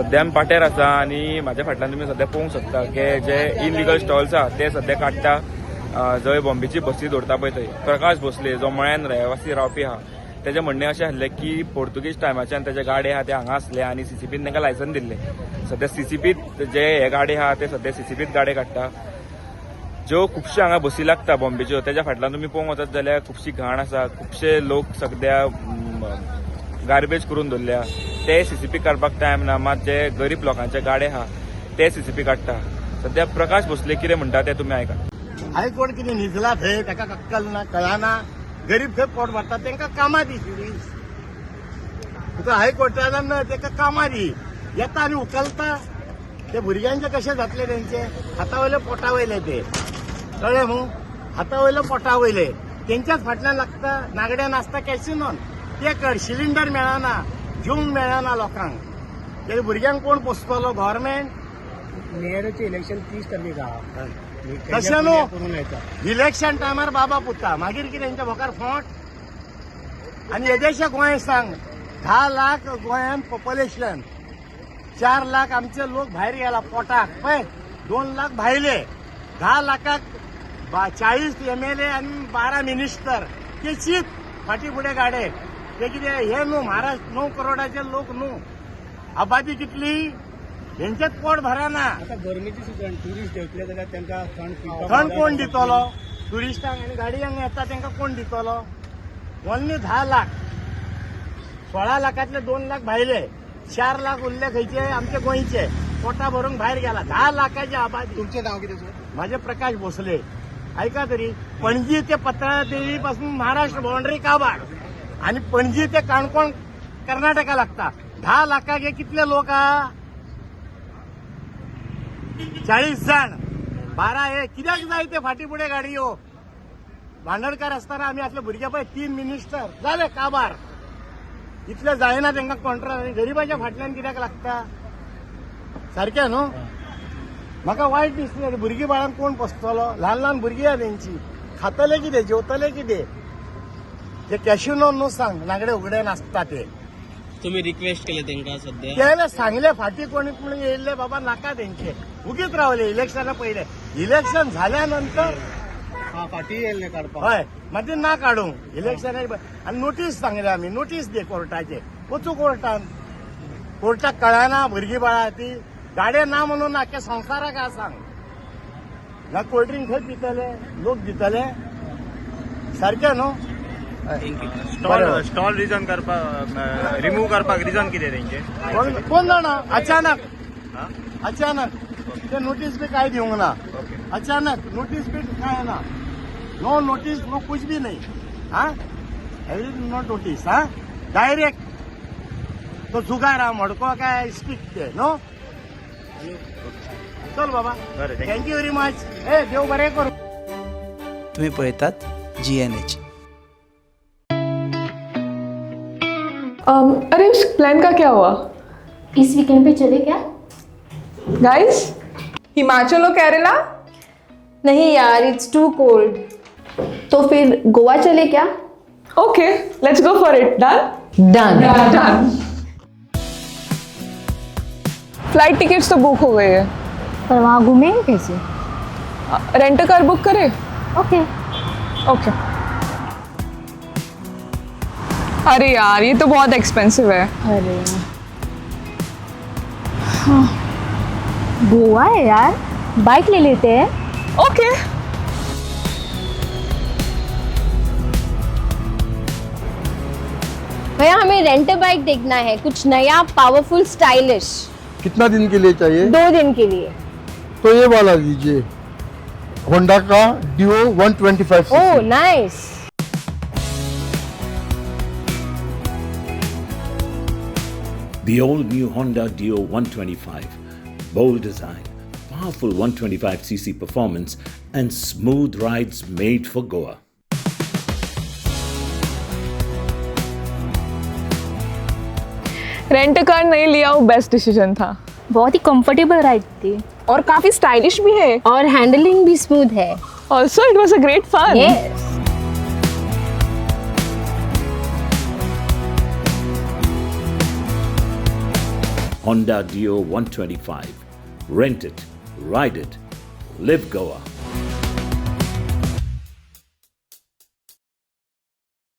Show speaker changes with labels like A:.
A: सध्या आमी पाट्यार आसा आनी म्हाज्या फाटल्यान तुमी सध्या पळोवंक शकता की जे इनलिगल स्टॉल्स आहा ते सध्या काडटा. जंय बॉम्बेची बसी दवरता पळय थंय प्रकाश भोसले जो मळ्यान रहिवासी रावपी आहा तेजें म्हणणें अशें आसलें की पोर्तुगीज टायमाच्यान तेजे गाडे आहा ते हांगा आसले आनी सीसीपीन तांकां लायसन दिल्लें. सध्या सीसीपीत जे हे गाडे आहा ते सध्या सीसीपीत गाडे काडटा. ज्यो खुबश्यो हांगा बसी लागता बॉम्बेच्यो तेज्या फाटल्यान तुमी पळोवंक वचत जाल्यार खुबशी घाण आसा. खुबशे लोक सद्या गार्बेज करून दवरल्या ते सीसीपी काडपाक टायम ना, मात जे गरीब लोकांचे गाडे आहा ते सीसीपी काडटा. सध्या प्रकाश भोसले कितें म्हणटा ते तुमी आयका.
B: हायकोर्ट कितें न्हिजला थंय, ताका अक्कल ना, कळना. गरीब खंय पोट भरता तांकां कामां दी शिरीष. तुका हायकोर्टान ना ताका कामां दी, येता आनी उखलता. ते भुरग्यांचे कशें जातले तेंचे हाता वयले पोटा वयले ते, कळ्ळें मू? हाता वयले पोटा वयले तेंच्याच फाटल्यान लागता. नागड्यान आसता कॅसिनोन, ते कर सिलिंडर मेळना, जेवंक मेळना लोकांक. ते भुरग्यांक कोण पोसतलो? गव्हर्मेंट.
C: मेयराचे इलेक्शन 30 तारखेक आहा.
B: तशें न्हू, इलेक्शन टायमार बाबा पुता, मागीर कितें तेंच्या भोकार फोंट. आनी येदेशे गोंय सांग, 10 लाख गोंयान पॉप्युलेशन, 4 लाख आमचे लोक भायर गेला पोटाक, पळय 2 लाख भायले, 10 लाखाक 40 MLA आनी 12 मिनिस्टर. ते चीत फाटी फुडें गाडे. ते कितें हे न्हू, महाराष्ट्र 9 करोडाचे लोक न्हू. आबादी कितली, हेंचेच पोट भरना.
C: आता गरमेची सिजन, टुरिस्ट येतले जाल्यार तांकां थंड पिवपाक
B: थंड कोण दितलो टुरिस्टांक? आनी गाडयांक येता तांकां कोण दितलो? ओन्ली 10 लाख, 16 लाखांतले 2 लाख भायले, 4 लाख उरले खंयचे आमचे गोंयचे, पोटा भरूंक भायर गेला. 10 लाखाची आबादी.
C: तुमचें नांव कितें सर?
B: माझे प्रकाश भोसले. ऐका तरी, पणजी ते पत्रादेवी पासून महाराष्ट्र बाउंड्री काबार आणि पणजी ते काणकोण कर्नाटका लागता. 10 लाखाक हे कितले लोक आहा? 40 जाण, 12 हे कित्याक जाय ते फाटी फुडें गाडयो? भांडणकार आसतना आमी असले भुरगे पळय 3 मिनिस्टर जाले काबार. इतले जायना तांकां कॉन्ट्राक्ट. आनी गरिबाच्या फाटल्यान कित्याक लागता? सारकें न्हू? म्हाका वायट दिसलें. भुरगीं बाळांक कोण पोसतलो? ल्हान ल्हान भुरगीं आहा तेंची, खातले कितें, जेवतले कितें? ते कॅशिनो न्हू सांग, नागडे उगडे नासता ते.
D: तुम्ही रिक्वेस्ट केले तांकां सध्या?
B: केले, सांगले फाटी कोणी पूण येयल्ले बाबा नाका तेंचे, उगीच रावले. इलेक्शना पयले, इलेक्शन झाल्या नंतर
C: फाटी येयल्ले काडपाक.
B: हय, मागीर ना काडूंक इलेक्शना. आनी नोटीस सांगले आमी, नोटीस दी कोर्टाचे, वचूं कोर्टान. कोर्टाक कळना भुरगीं बाळां ती गाडये ना म्हणून आख्या संवसाराक आहा सांग ना. कोल्ड्रिंक खंय पितले लोक, दितले सारकें न्हू?
E: स्टॉल स्टॉल रिजन करपाक, रिमूव्ह करपाक रिजन कितें तेंचे?
B: कोण जाणा, अचानक अचानक ते नोटीस बी काय दिवंक ना. अचानक नोटीस बी काय ना, नो नोटीस, नो कुछ भी नहीं. हा एवरी नो नोटीस. हा डायरेक्ट तो जुगार हा मडको काय स्पीक ते नो. चल बाबा, thank you very much. ए देव बरें करूं.
F: तुम्ही पळयतात GNH.
G: अरे उस प्लान का क्या हुआ?
H: इस वीकेंड पे चले क्या?
G: गाइस, हिमाचल और केरला?
H: नहीं यार, it's to cold.
I: तो फिर गोवा चले क्या?
G: Okay, let's go for it. Done.
I: Done.
G: Done. Flight tickets तो बुक हो गई है,
H: पर वहाँ घूमेंगे कैसे?
G: रेंट कार बुक करे.
H: ओके.
G: ओके. अरे यार, ये तो बहुत एक्सपेंसिव है.
H: अरे हाँ, गोवा है यार, बाइक ले लेते हैं.
G: ओके.
I: भैया, हमें रेंट बाइक देखना है, कुछ नया, पावरफुल, स्टाइलिश.
J: कितना दिन के लिए चाहिए?
I: 2 दिन के लिए.
J: तो ये वाला लीजिए, होंडा का डिओ 125.
I: ओह nice.
K: The all new Honda Dio 125. Bold design, powerful 125cc performance, and smooth rides made for Goa.
G: Rent car नहीं लिया वो बेस्ट डिसीजन था.
H: बहुत ही कंफर्टेबल राइड थी.
G: और काफी स्टाइलिश भी है.
I: और हैंडलिंग भी स्मूथ है.
G: Also it was a great fun.
I: Yes.
K: Honda Dio 125. Rent it, ride it, live Goa.